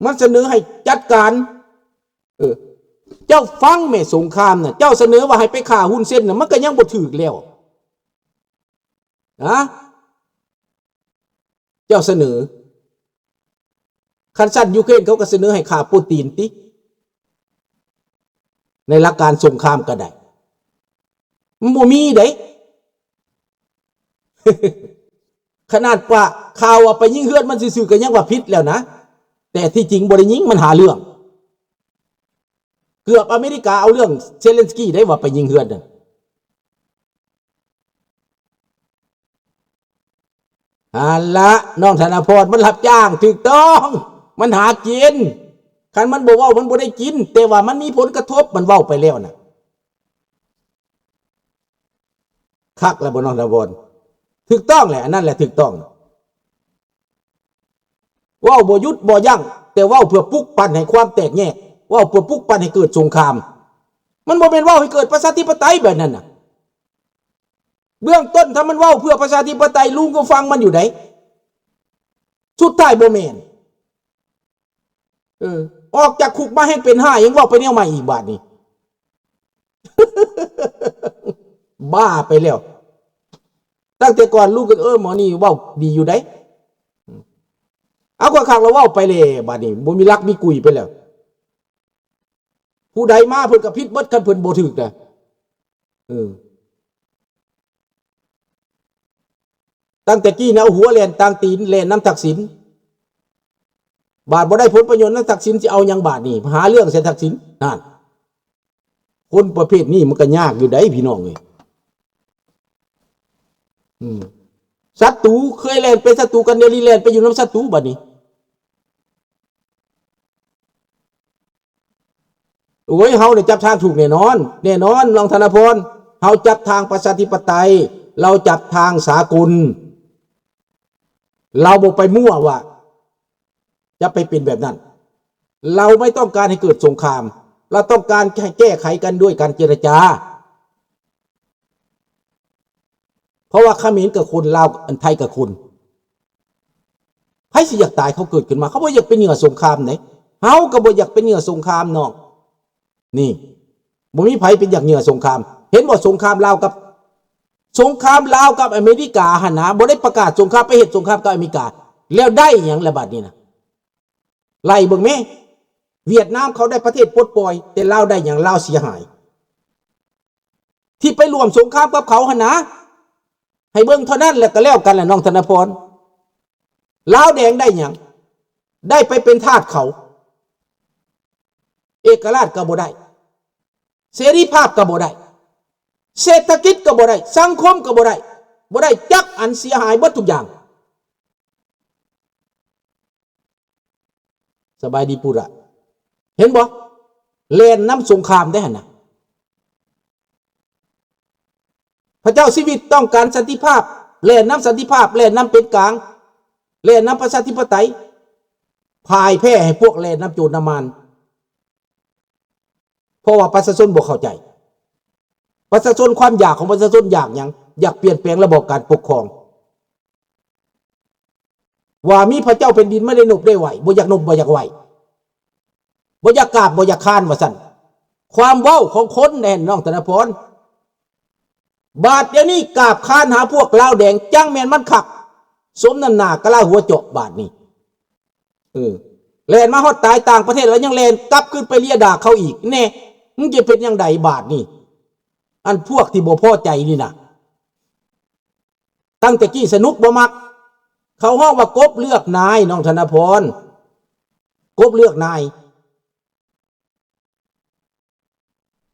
ມັນສະເໜີໃຫ້ຈັດການ. ເອີ ເຈົ້າຟັງແມ້ ສົງຄາມນະ ເຈົ້າສະເໜີວ່າໃຫ້ໄປຂ້າຮຸນເຊັນນະ ມັນກໍຍັງບໍ່ຖືກແລ້ວ. ນະ ເຈົ້າສະເໜີ. ຄັນຊັ້ນ ຢູເຄຣນເຂົາກໍສະເໜີໃຫ້ຂ້າປູຕິນຕິ ໃນຫຼັກການສົງຄາມກໍໄດ້. ມັນບໍ່ມີເດ້. ຂະໜາດວ່າຂ່າວວ່າໄປຍິງເຮືອນມັນຊື່ໆ ກໍຍັງວ່າຜິດແລ້ວນະ, ແຕ່ທີ່ຈິງບໍ່ໄດ້ຍິງ, ມັນຫາເລື່ອງ. ເກືອບອາເມລິກາເອົາເລື່ອງເຊເລັນສກີໄດ້ ວ່າໄປຍິງເຮືອນນັ້ນ. ຫັ້ນລະ ນ້ອງທະນະພອນ ມັນຮັບຈ້າງ ຖືກຕ້ອງ ມັນຫາກິນ. ຄັນມັນບໍ່ເວົ້າ ມັນບໍ່ໄດ້ກິນ, ແຕ່ວ່າມັນມີຜົນກະທົບ ມັນເວົ້າໄປແລ້ວນະ. ຄັກແລ້ວບໍ່ ນ້ອງທະນະພອນ? ຖືກຕ້ອງແຫຼະ, ອັນນັ້ນແຫຼະຖືກຕ້ອງ. ເວົ້າບໍ່ຢຸດບໍ່ຢັ້ງ, ແຕ່ເວົ້າເພື່ອປຸກປັ່ນໃຫ້ຄວາມແຕກແຍກ, ເວົ້າເພື່ອປຸກປັ່ນໃຫ້ເກີດສົງຄາມ. ມັນບໍ່ແມ່ນເວົ້າໃຫ້ເກີດປະຊາທິປະໄຕແບບນັ້ນນະ. ເບື້ອງຕົ້ນ ຖ້າມັນເວົ້າເພື່ອປະຊາທິປະໄຕ, ລຸງກໍຟັງມັນຢູ່ໃດ. ສຸດທ້າຍບໍ່ແມ່ນ. ເອີ ອອກຈາກຄຸກມາແຮ່ງເປັນຮ້າຍ, ຍັງເວົ້າໄປແນວໃໝ່ອີກບາດນີ້. ບ້າໄປແລ້ວ. ຕັ້ງແຕ່ກ່ອນລຸງກໍ ເອີ ໝໍນີ້ເວົ້າດີຢູ່ໃດ. ເອົາ ຄັກໆ ລະເວົ້າໄປແລ້ວ ບາດນີ້ບໍ່ມີຫຼັກມີກຸຍໄປແລ້ວ. ຜູ້ໃດມາເພິ່ນກໍຜິດເບິດ ຄັນເພິ່ນບໍ່ຖືກນະ. ເອີ ຕັ້ງແຕ່ກີ້ນະ ເອົາຫົວແລ່ນຕາງຕີນ ແລ່ນນຳທັກສິນ. ບາດບໍ່ໄດ້ຜົນປະໂຫຍດນຳທັກສິນ ຊິເອົາຫຍັງບາດນີ້? ຫາເລື່ອງໃສ່ທັກສິນ. ນັ້ນ ຄົນປະເພດນີ້ມັນກໍຍາກຢູ່ໃດ໋ ພີ່ນ້ອງເອີຍ. ອືມ ສັດຕູເຄີຍແລ່ນເປັນສັດຕູກັນ, ດຽວນີ້ແລ່ນໄປຢູ່ນຳສັດຕູບາດນີ້. ໂອ້ຍ ເຮົາໄດ້ຈັບທາງຖືກແນ່ນອນ, ແນ່ນອນ ນ້ອງທະນະພອນ, ເຮົາຈັບທາງປະຊາທິປະໄຕ, ລາວຈັບທາງສາກົນ. ລາວບໍ່ໄປມົ້ວວ່າຈະໄປເປັນແບບນັ້ນ. ລາວໄມ່ຕ້ອງການໃຫ້ເກີດສົງຄາມ, ລາວຕ້ອງການໃຫ້ແກ້ໄຂກັນດ້ວຍການເຈລະຈາ. ເພາະວ່າຂະເໝນກໍຄົນ, ລາວ ອັນ ໄທກໍຄົນ. ໃຜຊິຢາກຕາຍ? ເຂົາເກີດຂຶ້ນມາ ເຂົາບໍ່ຢາກເປັນເຫຍື່ອສົງຄາມເດ້. ເຮົາກໍບໍ່ຢາກເປັນເຫຍື່ອສົງຄາມນ້ອງ. ນີ້ ບໍ່ມີໃຜເປັນຢາກເຫຍື່ອສົງຄາມ. ເຫັນບໍ່? ສົງຄາມລາວກັບ ສົງຄາມລາວກັບອາເມລິກາຫັ້ນນະ ບໍ່ໄດ້ປະກາດສົງຄາມ, ໄປເຮັດສົງຄາມກັບອາເມລິກາ ແລ້ວໄດ້ຫຍັງລະບາດນີ້ນະ? ໄລ່ເບິ່ງແມ້. ຫວຽດນາມເຂົາໄດ້ປະເທດປົດປ່ອຍ, ແຕ່ລາວໄດ້ຫຍັງ? ລາວເສຍຫາຍ. ທີ່ໄປຮ່ວມສົງຄາມກັບເຂົາຫັ້ນນະ, ໃຫ້ເບິ່ງເທົ່ານັ້ນແຫຼະ ກໍແລ້ວກັນແຫຼະ ນ້ອງທະນະພອນ. ລາວແດງໄດ້ຫຍັງ? ໄດ້ໄປເປັນທາດເຂົາ. ເອກະລາດກໍບໍ່ໄດ້, ເສລີພາບກໍບໍ່ໄດ້, ເສດຖະກິດກໍບໍ່ໄດ້, ສັງຄົມກໍບໍ່ໄດ້, ບໍ່ໄດ້ຈັກອັນ, ເສຍຫາຍເບິດທຸກຢ່າງ. ສະບາຍດີປູຣະ ເຫັນບໍ່? ແລ່ນນຳສົງຄາມໄດ້ຫັ້ນນະ. ພະເຈົ້າຊີວິດຕ້ອງການສັນຕິພາບ, ແລ່ນນຳສັນຕິພາບ, ແລ່ນນຳເປັນກາງ, ແລ່ນນຳປະຊາທິປະໄຕ, ພ່າຍແພ້ໃຫ້ພວກແລ່ນນຳໂຈນນຳມານ. ເພາະວ່າປະຊາຊົນບໍ່ເຂົ້າໃຈ. ປະຊາຊົນ, ຄວາມຢາກຂອງປະຊາຊົນຢາກຫຍັງ? ຢາກປ່ຽນແປງລະບອບການປົກຄອງ. ວ່າມີພະເຈົ້າແຜ່ນດິນມາໄດ້ນົບໄດ້ໄຫວ້, ບໍ່ຢາກນົບບໍ່ຢາກໄຫວ້, ບໍ່ຢາກກາບບໍ່ຢາກຄານວ່າຊັ້ນ. ຄວາມເວົ້າຂອງຄົນແນ່ນ ນ້ອງທະນະພອນ. ບາດດຽວນີ້ກາບຄານຫາພວກລາວແດງ ຈັ່ງແມ່ນມັນຄັກ, ສົມນ້ຳໜ້າກະລາຫົວເຈາະບາດນີ້. ເອີ ແລ່ນມາຮອດຕາຍຕ່າງປະເທດແລ້ວ ຍັງແລ່ນກັບຄືນໄປເລຍດ່າເຂົາອີກ. ແນ່ ມຶງຈະເປັນຈັ່ງໃດບາດນີ້? ອັນພວກທີ່ບໍ່ພໍໃຈນີ້ນະ. ຕັ້ງແຕ່ກີ້ສະໜຸກບໍ່ມັກ, ເຂົາຮ້ອງວ່າກົບເລືອກນາຍ ນ້ອງທະນະພອນ, ກົບເລືອກນາຍ.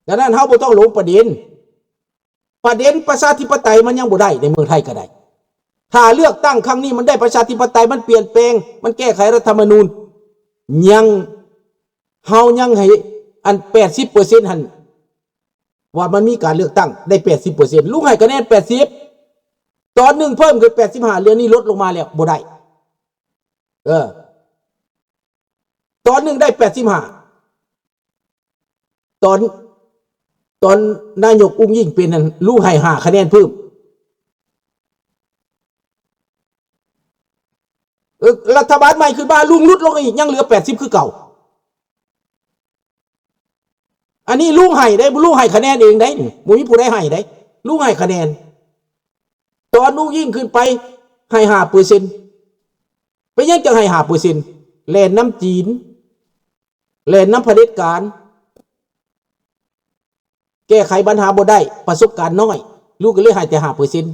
ດັ່ງນັ້ນເຮົາບໍ່ຕ້ອງຫຼົງປະເດັນ. ປະເດັນປະຊາທິປະໄຕມັນຍັງບໍ່ໄດ້ໃນເມືອງໄທກໍໄດ້. ຖ້າເລືອກຕັ້ງຄັ້ງນີ້ມັນໄດ້ປະຊາທິປະໄຕ, ມັນປ່ຽນແປງ, ມັນແກ້ໄຂລັດຖະມະນູນ, ຍັງ, ເຮົາຍັງໃຫ້ອັນແປດສິບເປີເຊັນຫັ້ນ ວ່າມັນມີການເລືອກຕັ້ງໄດ້ແປດສິບເປີເຊັນ, ລຸງໃຫ້ຄະແນນແປດສິບ, ຕອນໜຶ່ງເພີ່ມຂຶ້ນແປດສິບຫ້າ, ເທື່ອນີ້ລົດລົງມາແລ້ວ, ບໍ່ໄດ້. ເອີ ຕອນໜຶ່ງໄດ້ແປດສິບຫ້າ, ຕອນ, ຕອນນາຍົກອຸ້ງອິງເປັນນັ້ນ, ລຸງໃຫ້ຫ້າຄະແນນເພີ່ມ. ເອີ ລັດຖະບານໃໝ່ຂຶ້ນມາ ລຸງຫຼຸດລົງອີກ ຍັງເຫຼືອແປດສິບຄືເກົ່າ. ອັນນີ້ລຸງໃຫ້ເດ້ ລຸງໃຫ້ຄະແນນເອງເດ້ ບໍ່ມີຜູ້ໃດໃຫ້ເດ້ ລຸງໃຫ້ຄະແນນ. ຕອນລຸງຍິງຂຶ້ນໄປໃຫ້ຫ້າເປີເຊັນ ເປັນຫຍັງຈັ່ງໃຫ້ຫ້າເປີເຊັນ? ແລ່ນນຳຈີນ ແລ່ນນຳຜະເດັດການ ແກ້ໄຂບັນຫາບໍ່ໄດ້ ປະສົບການນ້ອຍ ລຸງກໍເລີຍໃຫ້ແຕ່ຫ້າເປີເຊັນ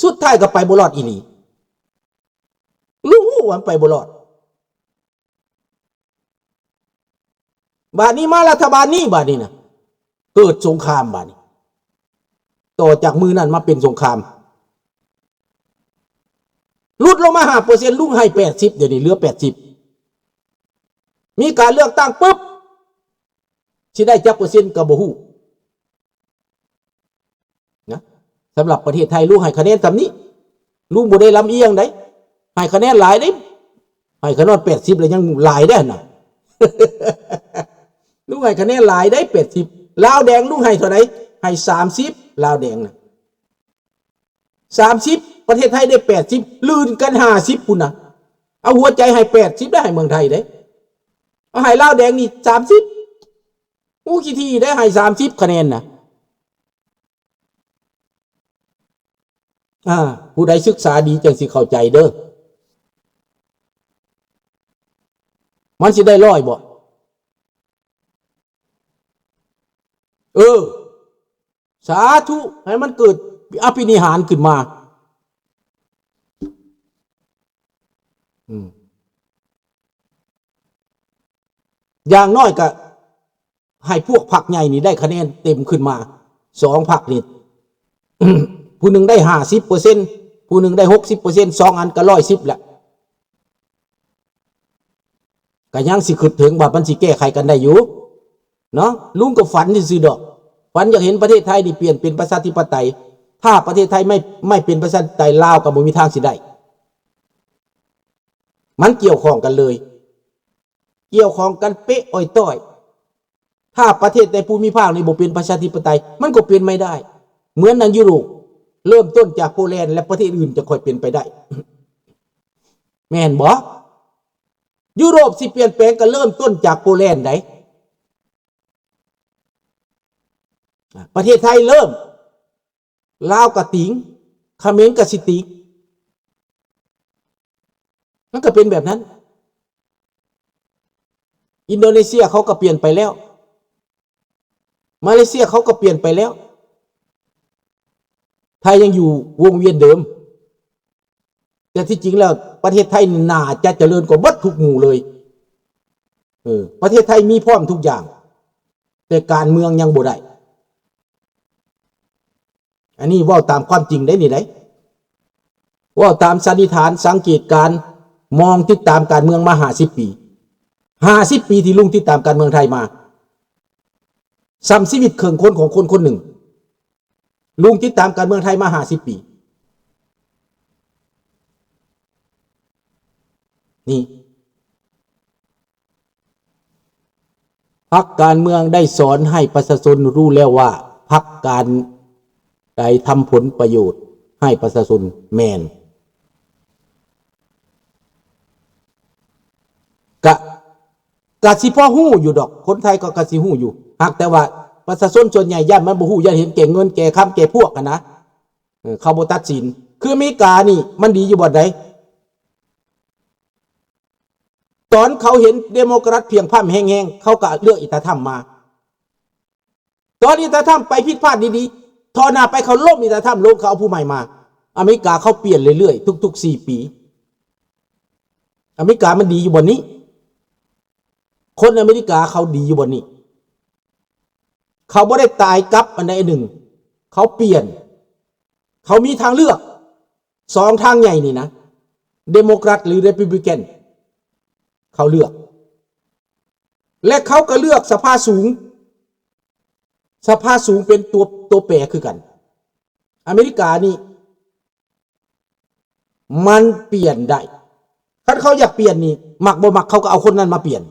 ສຸດທ້າຍກໍໄປບໍ່ລອດອີ່ຫຼີ. ລຸງຮູ້ວ່າມັນໄປບໍ່ລອດ. ບາດນີ້ມາລັດຖະບານນີ້ ບາດນີ້ນະ ເກີດສົງຄາມບາດນີ້. ຕໍ່ຈາກມື້ນັ້ນມາເປັນສົງຄາມ ຫຼຸດລົງມາຫ້າເປີເຊັນ ລຸງໃຫ້ແປດສິບ ດຽວນີ້ເຫຼືອແປດສິບ. ມີການເລືອກຕັ້ງປຶບ ຊິໄດ້ຈັກເປີເຊັນກໍບໍ່ຮູ້ນະ. ສຳລັບປະເທດໄທ ລຸງໃຫ້ຄະແນນສ່ຳນີ້ ລຸງບໍ່ໄດ້ລຳອຽງໃດ ໃຫ້ຄະແນນຫຼາຍເດ້ ໃຫ້ຄະແນນແປດສິບ ແລ້ວຍັງຫຼາຍເດ້ນະ. ລຸງໃຫ້ຄະແນນຫຼາຍເດ້ ແປດສິບ. ລາວແດງລຸງໃຫ້ເທົ່າໃດ? ໃຫ້ສາມສິບ ລາວແດງນະ ສາມສິບ ປະເທດໄທໄດ້ແປດສິບ ລື່ນກັນຫ້າສິບພຸ້ນນະ. ເອົາຫົວໃຈໃຫ້ແປດສິບ ໄດ້ໃຫ້ເມືອງໄທເດ້ ເອົາໃຫ້ລາວແດງນີ້ສາມສິບ. ໂອ້ ຂີ້ຖີ່ໄດ້ໃຫ້ສາມສິບຄະແນນນະ. ອ່າ ຜູ້ໃດສຶກສາດີຈັ່ງຊິເຂົ້າໃຈເດີ. ມັນຊິໄດ້ຮ້ອຍບໍ່? ເອີ ສາທຸ ໃຫ້ມັນເກີດອະພິນິຫານຂຶ້ນມາ. ອືມ ຢ່າງໜ້ອຍກໍໃຫ້ພວກພັກໃຫຍ່ນີ້ໄດ້ຄະແນນເຕັມຂຶ້ນມາ ສອງພັກນີ້ ຜູ້ໜຶ່ງໄດ້ຫ້າສິບເປີເຊັນ ຜູ້ໜຶ່ງໄດ້ຫົກສິບເປີເຊັນ ສອງອັນກໍຮ້ອຍສິບແຫຼະ. ກໍຍັງຊິຄິດເຖິງວ່າມັນຊິແກ້ໄຂກັນໄດ້ຢູ່ເນາະ. ລຸງກໍຝັນຊື່ໆດອກ ຝັນຢາກເຫັນປະເທດໄທນີ້ປ່ຽນເປັນປະຊາທິປະໄຕ. ຖ້າປະເທດໄທໄມ່ ໄມ່ເປັນປະຊາທິປະໄຕ ລາວກໍບໍ່ມີທາງຊິໄດ້. ມັນກ່ຽວຂ້ອງກັນເລີຍ ກ່ຽວຂ້ອງກັນເປະອ້ອຍຕ້ອຍ. ຖ້າປະເທດໃນພູມິພາກນີ້ບໍ່ເປັນປະຊາທິປະໄຕ ມັນກໍເປັນໄມ່ໄດ້. ເໝືອນດັ່ງຢູໂຣບ ເລີ່ມຕົ້ນຈາກໂປແລນ ແລະ ປະເທດອື່ນຈະຄ່ອຍເປັນໄປໄດ້ ແມ່ນບໍ່? ຢູໂຣບຊິປ່ຽນແປງກໍເລີ່ມຕົ້ນຈາກໂປແລນໃດ໋. ປະເທດໄທເລີ່ມ ລາວກໍຕິງ ຂະເໝນກໍຊິຕິງ ມັນກໍເປັນແບບນັ້ນ. ອິນໂດເນເຊຍເຂົາກໍປ່ຽນໄປແລ້ວ ມາເລເຊຍເຂົາກໍປ່ຽນໄປແລ້ວ ໄທຍັງຢູ່ວົງວຽນເດີມ. ແຕ່ທີ່ຈິງແລ້ວປະເທດໄທໜ້າຈະຈະເລີນກວ່າເບິດທຸກໝູ່ເລີຍ. ເອີ ປະເທດໄທມີພ້ອມທຸກຢ່າງ ແຕ່ການເມືອງຍັງບໍ່ໄດ້. ອັນນີ້ເວົ້າຕາມຄວາມຈິງໄດ໋ນີ້ໄດ໋ ເວົ້າຕາມສັນນິຖານ ສັງເກດການ ມອງຕິດຕາມການເມືອງມາຫ້າສິບປີ ຫ້າສິບປີທີ່ລຸງຕິດຕາມການເມືອງໄທມາ ສ່ຳຊີວິດເຄິ່ງຄົນຂອງຄົນຄົນໜຶ່ງ. ລຸງຕິດຕາມການເມືອງໄທມາຫ້າສິບປີ ນີ້ ພັກການເມືອງໄດ້ສອນໃຫ້ປະຊາຊົນຮູ້ແລ້ວວ່າ ພັກການໃດທຳຜົນປະໂຫຍດໃຫ້ປະຊາຊົນ ແມ່ນ ກະ ກະຊິພໍຮູ້ຢູ່ດອກ ຄົນໄທກໍ ກະຊິຮູ້ຢູ່ ຫາກແຕ່ວ່າປະຊາຊົນສ່ວນໃຫຍ່ຢ້ານມັນບໍ່ຮູ້ ຢ້ານເຫັນແກ່ເງິນແກ່ຄຳແກ່ພວກຫັ້ນນະ ເອີ ເຂົາບໍ່ຕັດສິນ. ຄືອາເມລິການີ້ມັນດີຢູ່ບ່ອນໃດ? ຕອນເຂົາເຫັນເດໂມແຄຣັດພຽງພ່ຳແຮງໆ ເຂົາກໍເລືອກອີຕາທຳມາ. ຕອນອີຕາທຳໄປຜິດພາດດີໆ ຕໍ່ໜ້າໄປເຂົາລົ້ມອີຕາທຳລົງ ເຂົາເອົາຜູ້ໃໝ່ມາ. ອາເມລິກາເຂົາປ່ຽນເລື້ອຍໆ ທຸກໆສີ່ປີ. ອາເມລິກາມັນດີຢູ່ບ່ອນນີ້. ຄົນອາເມລິກາເຂົາດີຢູ່ບ່ອນນີ້. ເຂົາບໍ່ໄດ້ຕາຍກັບອັນໃດອັນໜຶ່ງ. ເຂົາປ່ຽນ. ເຂົາມີທາງເລືອກ ສອງທາງໃຫຍ່ນີ້ນະ ເດໂມແຄຣັດ ຫຼື ເຣປູບລິກັນ ເຂົາເລືອກ ແລະ ເຂົາກໍເລືອກສະພາສູງ. ສະພາສູງເປັນຕົວ ຕົວແປຄືກັນ. ອາເມລິການີ້ມັນປ່ຽນໄດ້. ຄັນເຂົາຢາກປ່ຽນນີ້ ມັກບໍ່ມັກ ເຂົາກໍເອົາຄົນນັ້ນມາປ່ຽນ.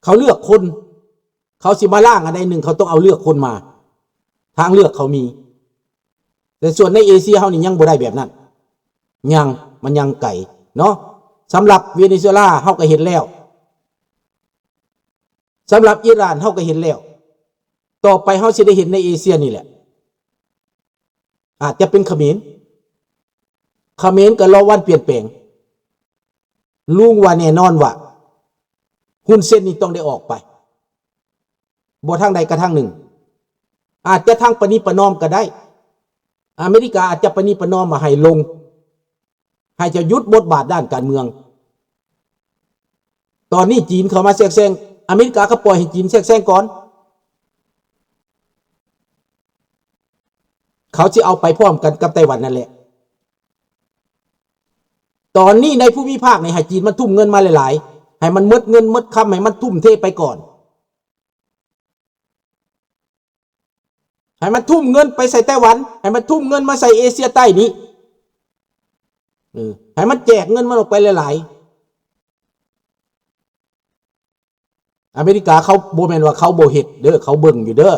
ເຂົາເລືອກຄົນ. ເຂົາຊິມາລ້າງອັນໃດໜຶ່ງ ເຂົາຕ້ອງເອົາເລືອກຄົນມາ. ທາງເລືອກເຂົາມີ. ແຕ່ສ່ວນໃນເອເຊຍເຮົານີ້ຍັງບໍ່ໄດ້ແບບນັ້ນ. ຍັງ ມັນຍັງໄກເນາະ. ສຳລັບເວເນຊູເອລາເຮົາກໍເຫັນແລ້ວ, ສຳລັບອີຣານເຮົາກໍເຫັນແລ້ວ, ຕໍ່ໄປເຮົາຊິໄດ້ເຫັນໃນເອເຊຍນີ້ແຫຼະ, ອາດຈະເປັນຂະເໝນ. ຂະເໝນກໍລໍວັນປ່ຽນແປງ. ລຸງວ່າແນ່ນອນວ່າຮຸນເຊັນນີ້ຕ້ອງໄດ້ອອກໄປ, ບໍ່ທາງໃດກໍທາງໜຶ່ງ, ອາດຈະທາງປະນີປະນອມກໍໄດ້. ອາເມລິກາອາດຈະປະນີປະນອມວ່າໃຫ້ລົງ, ໃຫ້ເຈົ້າຢຸດບົດບາດດ້ານການເມືອງ. ຕອນນີ້ຈີນເຂົ້າມາແຊກແຊງ, ອາເມລິກາກໍປ່ອຍໃຫ້ຈີນແຊກແຊງກ່ອນ. ເຂົາຊິເອົາໄປພ້ອມກັນກັບໄຕ້ຫວັນນັ້ນແຫຼະ. ຕອນນີ້ໃນພູມິພາກນີ້ໃຫ້ຈີນມັນທຸ່ມເງິນມາຫຼາຍໆ, ໃຫ້ມັນໝົດເງິນໝົດຄຳ, ໃຫ້ມັນທຸ່ມເທໄປກ່ອນ. ໃຫ້ມັນທຸ່ມເງິນໄປໃສ່ໄຕ້ຫວັນ, ໃຫ້ມັນທຸ່ມເງິນມາໃສ່ເອເຊຍໃຕ້ນີ້, ເອີ ໃຫ້ມັນແຈກເງິນມັນອອກໄປຫຼາຍໆ. ອາເມລິກາເຂົາບໍ່ແມ່ນວ່າເຂົາບໍ່ເຮັດເດີ, ເຂົາເບິ່ງຢູ່ເດີ,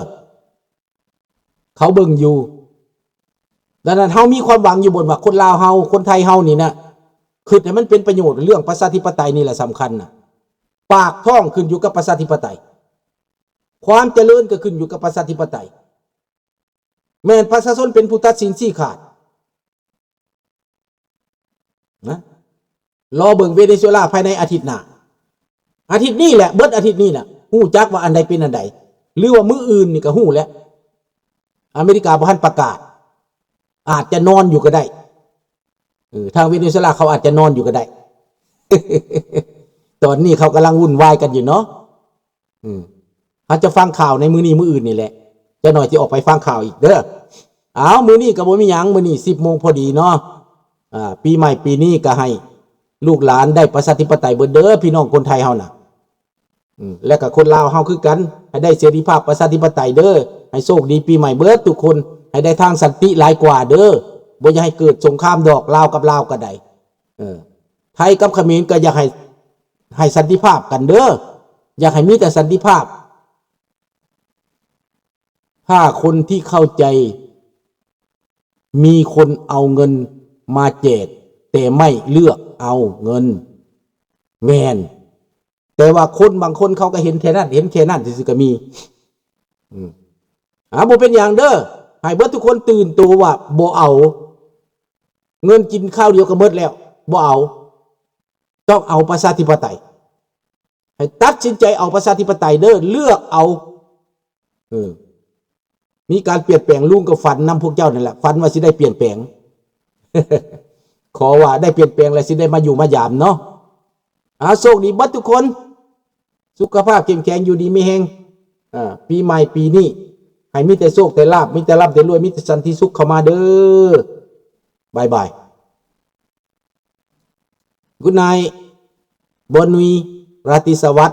ເຂົາເບິ່ງຢູ່. ດັ່ງນັ້ນເຮົາມີຄວາມຫວັງຢູ່ບ່ອນວ່າຄົນລາວເຮົາ, ຄົນໄທເຮົານີ້ນະ, ຄິດໃຫ້ມັນເປັນປະໂຫຍດ, ເລື່ອງປະຊາທິປະໄຕນີ້ແຫຼະສຳຄັນນະ. ປາກທ້ອງຂຶ້ນຢູ່ກັບປະຊາທິປະໄຕ, ຄວາມຈະເລີນກໍຂຶ້ນຢູ່ກັບປະຊາທິປະໄຕ. ແມ່ນປະຊາຊົນເປັນຜູ້ຕັດສິນຊີ້ຂາດນະ. ລໍເບິ່ງເວເນຊູເອລາພາຍໃນອາທິດໜ້າ, ອາທິດນີ້ແຫຼະ, ເບິດອາທິດນີ້ນະ, ຮູ້ຈັກວ່າອັນໃດເປັນອັນໃດ, ຫຼືວ່າມື້ອື່ນນີ້ກໍຮູ້ແລ້ວ. ອາເມລິກາບໍ່ທັນປະກາດ, ອາດຈະນອນຢູ່ກໍໄດ້. ເອີ ທາງເວເນຊູເອລາເຂົາອາດຈະນອນຢູ່ກໍໄດ້. ຕອນນີ້ເຂົາກຳລັງວຸ່ນວາຍກັນຢູ່ເນາະ. ອືມ ເຮົາຈະຟັງຂ່າວໃນມື້ນີ້ມື້ອື່ນນີ້ແຫຼະ, ຈັກໜ້ອຍຊິອອກໄປຟັງຂ່າວອີກເດີ. ອ້າວ ມື້ນີ້ກໍບໍ່ມີຫຍັງ, ມື້ນີ້ສິບໂມງພໍດີເນາະ. ອ່າ ປີໃໝ່ປີນີ້ກໍໃຫ້ລູກຫຼານໄດ້ປະຊາທິປະໄຕເບິດເດີ ພີ່ນ້ອງຄົນໄທເຮົານະ. ອືມ ແລະກໍຄົນລາວເຮົາຄືກັນ, ໃຫ້ໄດ້ເສລີພາບປະຊາທິປະໄຕເດີ, ໃຫ້ໂຊກດີປີໃໝ່ເບິດທຸກຄົນ, ໃຫ້ໄດ້ທາງສັນຕິຫຼາຍກວ່າເດີ, ບໍ່ຢາກໃຫ້ເກີດສົງຄາມດອກ, ລາວກັບລາວກໍໄດ້. ເອີ ໄທກັບຂະເໝນກໍຢາກໃຫ້ ໃຫ້ສັນຕິພາບກັນເດີ, ຢາກໃຫ້ມີແຕ່ສັນຕິພາບ. ຖ້າຄົນທີ່ເຂົ້າໃຈ, ມີຄົນເອົາເງິນມາແຈກ, ແຕ່ໄມ່ເລືອກເອົາເງິນ. ແມ່ນ, ແຕ່ວ່າຄົນບາງຄົນເຂົາກໍເຫັນແຄ່ນັ້ນ, ເຫັນແຄ່ນັ້ນຊື່ໆກໍມີ. ອືມ ອ່າ ບໍ່ເປັນຫຍັງເດີ, ໃຫ້ເບິດທຸກຄົນຕື່ນໂຕວ່າບໍ່ເອົາ, ເງິນກິນຄາວດຽວກໍໝົດແລ້ວ, ບໍ່ເອົາ. ຕ້ອງເອົາປະຊາທິປະໄຕ, ໃຫ້ຕັດສິນໃຈເອົາປະຊາທິປະໄຕເດີ, ເລືອກເອົາ. ເອີ ມີການປ່ຽນແປງ, ລຸງກໍຝັນນຳພວກເຈົ້ານັ້ນແຫຼະ, ຝັນວ່າຊິໄດ້ປ່ຽນແປງ. ຂໍວ່າໄດ້ປ່ຽນແປງແລ້ວຊິໄດ້ມາຢູ່ມາຢາມເນາະ. ອາ ໂຊກດີເບິດທຸກຄົນ, ສຸຂະພາບເຂັ້ມແຂງ, ຢູ່ດີມີແຮງ. ອາ ປີໃໝ່ປີນີ້ໃຫ້ມີແຕ່ໂຊກແຕ່ລາບ, ມີແຕ່ລ່ຳແຕ່ລວຍ, ມີແຕ່ສັນຕິສຸກເຂົ້າມາເດີ. ບາຍບາຍ. Good night. ບອນນຸຍ, ລາຕີສະຫວັດ.